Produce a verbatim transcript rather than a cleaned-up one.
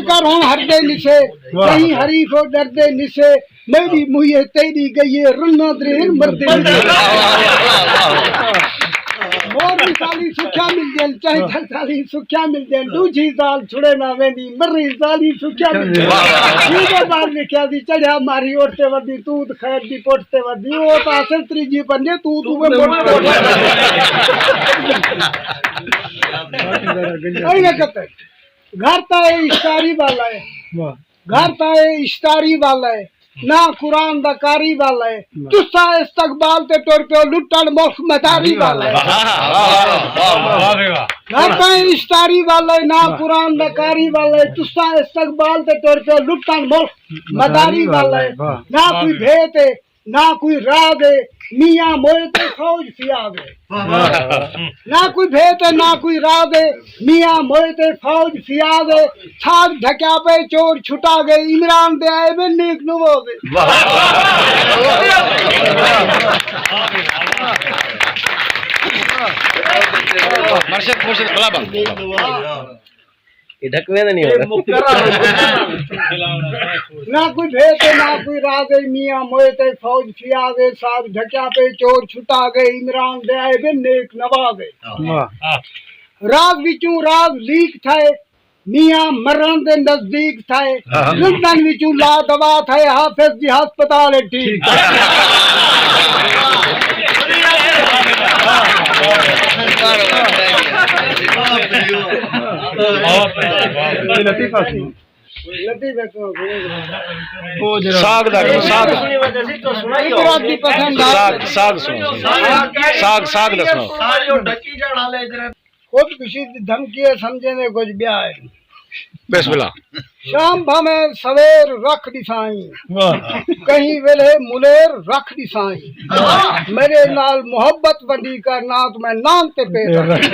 کر ہݨ ہردے نسے، کہیں حریف او ݙردے نسے۔ میݙی موئی ہے تیݙی ڳئی ہے، رناں درین مردے نسے۔ مور دی سالی سکھیا ملدین، چاہے جھل سالی سکھیا ملدین، ݙوجھی زال چھڑے نہ ویندی، مری زالی سکھیا ملدین۔ ٹھیک ہے، بعد وچ کیا سی، چڑھیا ماری اٹھ تے ودی، توں خیر دی پٹھ تے ودی، او تاں اصل تریجھی بنجے، توں توں وے مڑ۔ ایویں کتے۔ گھر تاں اے اشتاری والا ہے۔ گھر تاں اے اشتاری والا ہے، نہ قرآن دا قاری والا ہے۔ تساں استقبال تے ٹر پیو، لٹݨ ملک مداری والا ہے۔ گھر تاں اے اشتاری والا ہے، نہ قرآن دا قاری والا ہے۔ تساں استقبال تے ٹر پیو، لٹݨ ملک مداری والا ہے۔ نہ کوئی بھیت ہے، نہ کوئی راز ہے، میاں موئے تے فوج فیاض ہے۔ نہ کوئی بھیت ہے، نہ کوئی راز ہے، میاں موئے تے فوج فیاض ہے۔ ساز ڈھکیا پئے، چور چھٹا ڳئے، عمران دے آئے وے نیک نواز ہے۔ مرشد، مرشد، کلابا۔ یہ ڈھکویں دے نہیں ہو رہے۔ نہ کوئی بھیت ہے، نہ کوئی راز ہے، میاں موئے تے فوج فیاض ہے، ساز ڈھکیا پئے، چور چھٹا ڳئے، عمران دے آئے وے نیک نواز ہے۔ راز وچوں راز لیک تھئے، میاں مرݨ دے نزدیک تھئے، لندن وچوں لا دوا تھئے، حافظ دی ہسپتال ہے ٹھیک۔ ساڳ دا، ساڳ۔ ساڳ، ساڳ سݨو۔ ساڳ، ساڳ، ساڳ دا سݨو۔ خودکشی دی دھمکی ہے، سمجھے نے کچھ ٻیا ہے۔ بسم اللہ۔ شام بھاویں سویر رکھ ݙسائیں، کہیں ویلھے ملیر رکھ ݙسائیں۔ میݙے نال محبت ونڈی کر، نہ تاں میں نان تے پیٹ رکھ۔